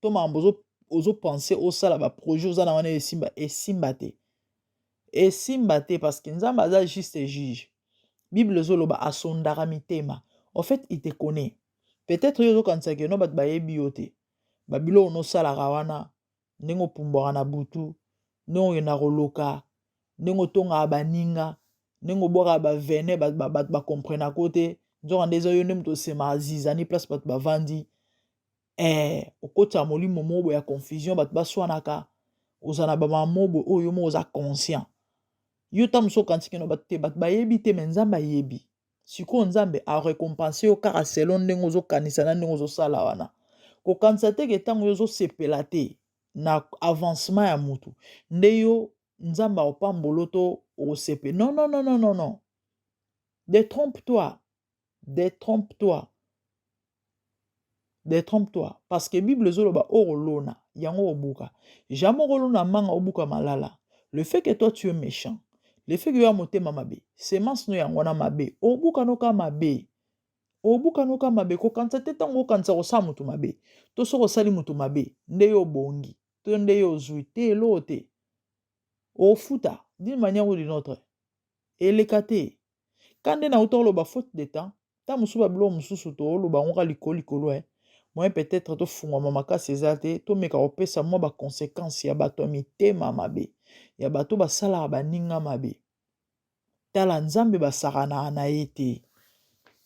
S3: to makambo ozopense osala, baprojet oza na wana esimba, esimba te, esimba te, parce que Nzambe aza juste juge. Bible ezoloba asondaka mitema. En fait il te connaît. Peut-être yo ozokanisa ke no bato bayebi yo te, babiloko nosalaka wana, ndenge opumbwaka na butu, ndenge okenda koloka, ndenge otongaka baninga, ndenge obwakaka bavene, bato bakomprenako te. Nzoka nde eza yo nde moto osemaka zizani place bato bavandi. Okotaka molimo moko boye ya confusion, bato baswanaka, oza na bamama boye oyo yo moko oza conscient. Yo ta mosu okanisi keno bato te, bato bayebi te, mais Nzambe ayebi. Sikoyo Nzambe arécompense yo kaka selon ndenge ozokanisa na ndenge ozosala wana. Kokanisa te ke ntango yo ozosepela te na avancement ya motu nde yo Nzambe akopambola to okosepela. Non, non, non, non, non, non, détrompe toi, détrompe toi, détrompe-toi, parce que Bible ezoloba okolona yango obuka. Jamais okolona manga obuka malala. Le fait que toi tu es méchant, Le fait que yo ya motema mabe, semence no yango wana mabe, obuka noka mabe. Obuka noka mabe, kokanisa te ntango okanisa kosala moto mabe. To soki osali moto mabe, nde yo obongi, to nde yo ozwi te eloko te. Ofuta d'une manière ou d'une autre. Eleka te. Ka nde nauta koloba faute de temps, ntango mosusu babiloko mosusu toloba yango kaka likolo likolo eh. Moyen peut-être tofungwama makasi eza te, tomeka kopesa mwa ba conséquences ya bato ya mitema mabe, ya bato basalaka baninga mabe. Tala Nzambe basakanaka na ye te.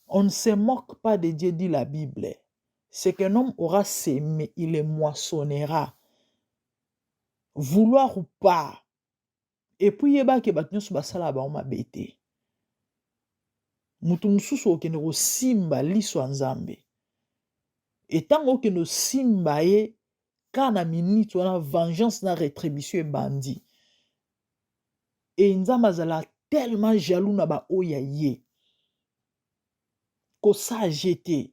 S3: On ne se moque pas de Dieu, dit la Bible. Ce qu'un homme aura semé, il le moissonnera. Vouloir ou pas. Et puis yeba ke bato nyonso basalaka bango mabe te. Moto mosusu okende kosimba liso ya Nzambe. Et ntango okende osimba ye, kaka na minute wana vengeance na rétribution ebandi. Et Nzambe azala tellement jaloux na ba oyo ya ye. Kosage te.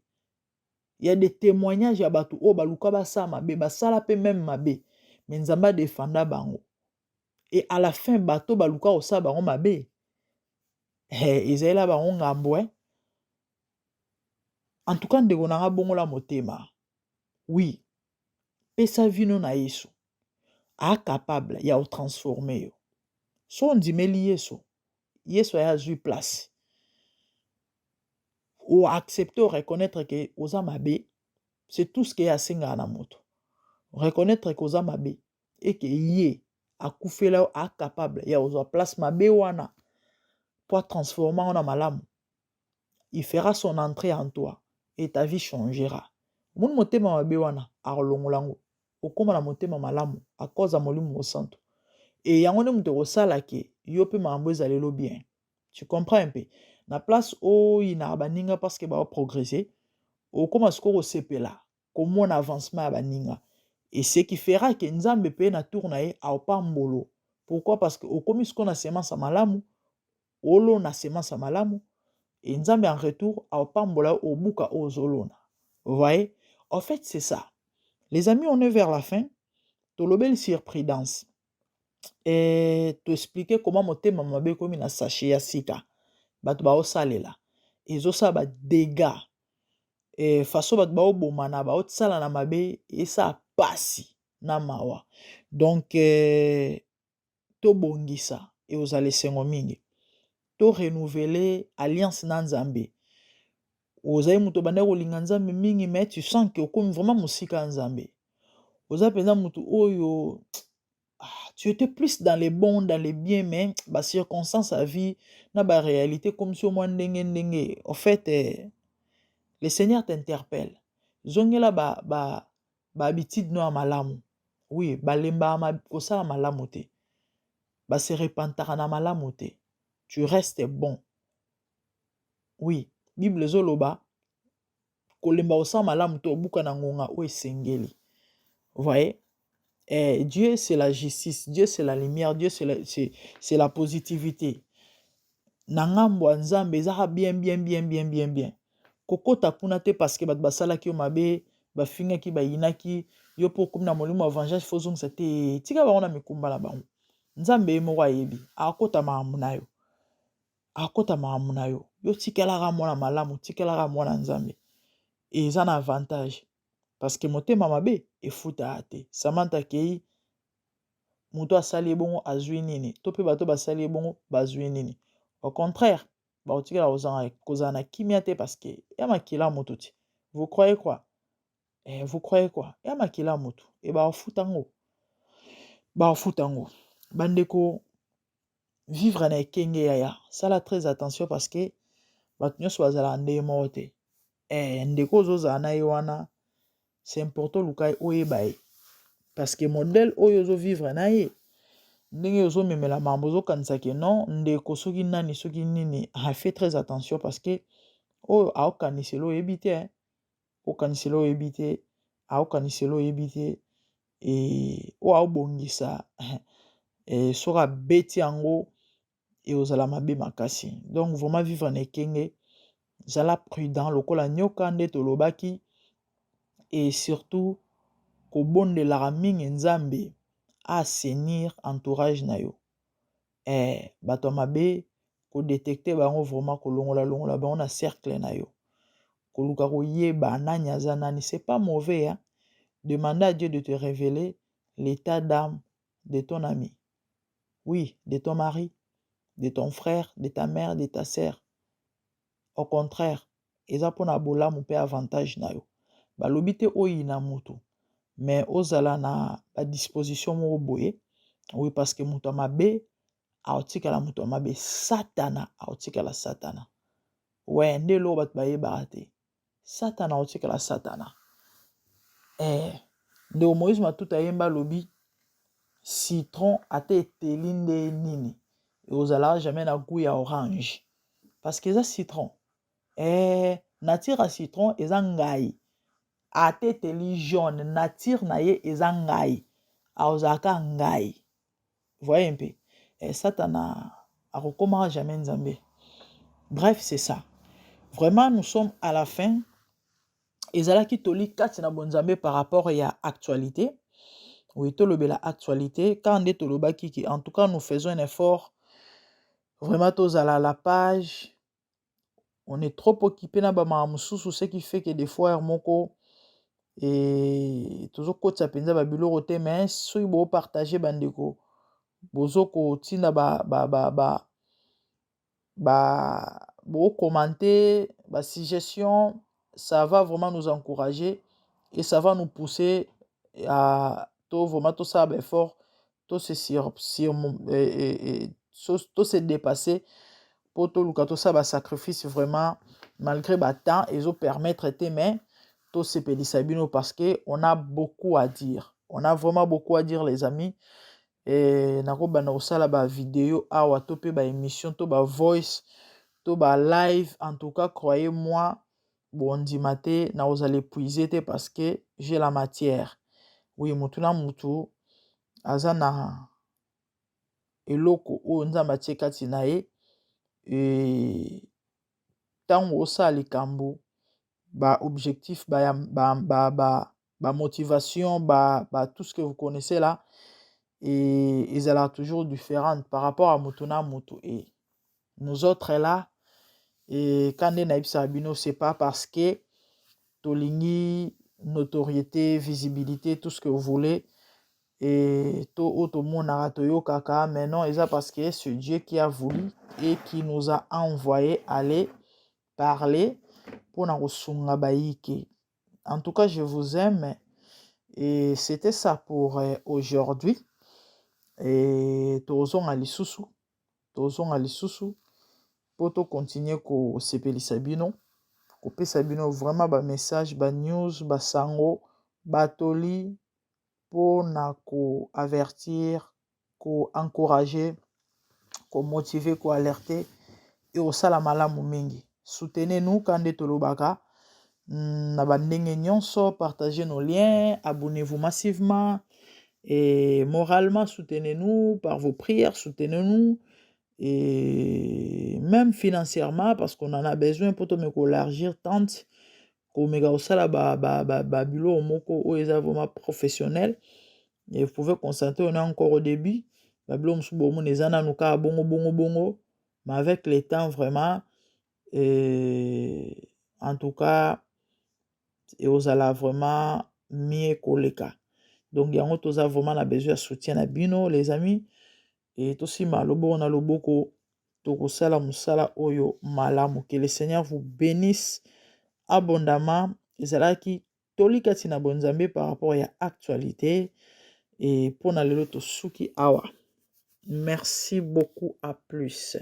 S3: Ya des témoignages ya bato oyo baluka basala mabe, basala pe même mabe, mais Nzambe adefanda bango. Et à la fin bato baluka kosala bango mabe, eh, ezalela bango ngambo eh. En tout cas ndeko na nga bongola motema. Oui, pesa vino na Yesu. A capable ya kotransforme yo. So ondimeli Yesu, Yesu aya azwi place. O accepter, o reconnaître que oza mabe, c'est tout ce que ye asengaka na moto. Reconnaître que oza mabe et que ye akufela yo, a capable ya kozwa place mabe wana po atransforme yango na malamu. Il fera son entrée en toi et ta vie changera. Omoni motema mabe wana akolongola yango, okóma na motema malamu à cause ya Molimo Mosantu. Et yango nde moto ekosala ke yo mpe makambo ezalelo bien. Tu comprends un peu? Na place oyinaka baninga parce que bao progresser, okóma sikoyo kosepela komona avancement ya baninga. Et ce qui fera que Nzambe pe na tour na ye aopambolo. Pourquoi? Parce que okomi sikoyo na semence ya malamu, olona semence ya malamu, et Nzambe en retour aopambola yo obuka oyo ozolona. Vous voyez? En fait, c'est ça. Les amis, on est vers la fin. Tolobeli sur prudence. Et to expliquer comment motema mabe ekomi na sachet ya sika. Bato baosalela. Ezosala ba dégâts. Et façon bato baobomana, baosala na mabe, esa pasi na mawa. Donc, tobongisa e ozala esengo mingi. To renouveler alliance na Nzambe. Ozali moto obandaki kolinga Nzambe mingi, mais tu sens que okomi vraiment mosika ya Nzambe. Oza mpenza moto oyo ah, tu étais plus dans les bons, dans les biens, mais ba circonstances à vie na ba réalité comme si mwa ndenge ndenge. En fait, le Seigneur t'interpelle. Zongela ba ba ba habitude no ya malamu. Oui, balemba kosala malamu te. Ba se repentaka na malamu te. Tu restes bon. Oui, Bible ezoloba kolemba kosala malamu te obuka na ngonga oyo esengeli. Vous voyez? Eh, Dieu c'est la justice, Dieu c'est la lumière, Dieu c'est la, c'est la positivité. Na ngambo ya Nzambe ezaka bien bien bien bien bien bien. Kokota kuna te parce que bato basalaki yo mabe, bafingaki, bayinaki yo mpo okomi na molimo ya vengeance, faut ozongisa te. Tika bango na mikumba na bango. Nzambe ye moko ayebi, akota makambo na yo. Akota makambo na yo. Yo tikalaka mwana malamu, tikalaka mwana Nzambe. Eza na avantage. Parce que motema mabe efutaka te. Samantha akei, moto asali ye bongo azwi nini? To mpe bato basali ye bongo bazwi nini? Au contraire, bakotikala kozala na kimia te parce que ya makila moto ti. Vous croyez quoi? Eh, vous croyez quoi? Ya makila moto. E bakofuta ngo. Bakofuta ngo. Bandeko, vivre na ekenge yaya. Sala très attention parce que bato nyonso bazalaka ndenge moko te. Eh, ndeko ozozala na ye wana, c'est important oluka ye oyeba ye. Parce que modèle oyo ozovivre na ye, ndenge ozomemela makambo ozokanisa ke non, ndeko soki nani soki nini, ah, fais très attention parce que oyo aokanisela oyebi te, okanisela oyebi te, aokanisela oyebi te, e oyo aobongisa e, soki abeti yango ekozala mabe makasi. Donc vraiment vivre na ekenge, zala prudent lokola nyoka nde tolobaki, et surtout kobondelaka mingi Nzambe assainir entourage na yo. Eh, bato ya mabe kodetecte bango vraiment, kolongola-longola bango na cercle na yo, koluka koyeba nani aza nani, c'est pas mauvais, hein? Demande à Dieu de te révéler l'état d'âme de ton ami, oui, de ton mari, de ton frère, de ta mère, de ta sœur. Au contraire, eza mpona bolamu mpe avantage na yo. Balobi te oyina motu, mais ozala na badisposition moko boye, oui, parce que moto ya mabe aotikala moto ya mabe, Satana aotikala Satana. We nde eloko bato bayebaka te, Satana aotikala Satana. Eh, ndeko Moïse Matuta ayemba, alobi citron ata eteli nde nini, ekozalaka jamais na goût ya orange, parce que eza citron. Eh, nature ya citron eza ngai. Ata eteli jaune, nature na ye eza ngai, akozalaka ngai. Voyez mpe, eh, Satana akokomaka jamais Nzambe. Bref, c'est ça vraiment. Nous sommes à la fin. Ezalaki toli kati na bonzambe par rapport ya actualité. Oui, tolobela actualité kaka nde tolobaki ki en tout cas, nous faisons un effort vraiment, tozala à la page. On est trop occupé na bamaka mosusu, ce qui fait que des fois heure moko e tozokotisa mpenza babiloko te. Mais soki bopartage, bandeko, bozokotinda ba, ba, ba, ba, ba bocommenter basuggestion, ça va vraiment nous encourager et ça va nous pousser à to vraiment tosala baeffort, to se sur, sur, to se dépasser mpo toluka tosala basacrifice vraiment, malgré batemps ezopermettre te, mais tosepelisa bino, parce que on a beaucoup à dire, on a vraiment beaucoup à dire, les amis. E nakobanda kosala bavideo awa to mpe baémission to bavoice to balive. En tout cas, croyez moi, bondima te, nakozala épuisé te, parce que j'ai la matière. Oui, mutu na mutu aza na eloko oyo Nzambe atie kati na ye. E ntango osala likambo, baobjectif, bamotivation, ba, ba, ba, tout ce que vous connaissez là, et ezalaka toujours différente par rapport à motu na motu. Et nous autres là, et quand nde nayebisaka bino, c'est pas parce que tolingi notoriété, visibilité, tout ce que vous voulez, et to oyo tomonaka, toyokaka, mais non, eza parce que c'est Dieu qui a voulu et qui nous a envoyé aller parler mpona kosunga bayike. En tout cas, je vous aime et c'était ça pour aujourd'hui. Et tozonga lisusu, tozonga lisusu mpo tokontinue kosepelisa bino, kopesa bino vraiment bamessage, banews, basango, batoli mpona koavertir, koencourager, komotiver, koalerter. Ekosala malamu mingi. Soutenez nous ka nde tolobaka na bandenge nyonso. Partagez nos liens, abonnez-vous massivement et moralement soutenez-nous par vos prières, soutenez-nous et même financièrement, parce qu'on en a besoin po tomeka koélargir tente, komeka kosala babiloko moko oyo eza vraiment professionnel. Et vous pouvez constater, on est encore au début. Babiloko mosusu bomona eza nanu kaka bongo bongo bongo, mais avec le temps vraiment, et en tout cas, ekozala vraiment mieux koleka. Donc yango toza vraiment na besoin ya soutien na bino, les amis. E tosimba loboko na loboko, tokosala mosala oyo malamu. Que le Seigneur vous bénisse abondamment. Ezalaki toli kati na bonzambe par rapport ya actualité. E mpona lelo tosuki awa. Merci beaucoup, à plus.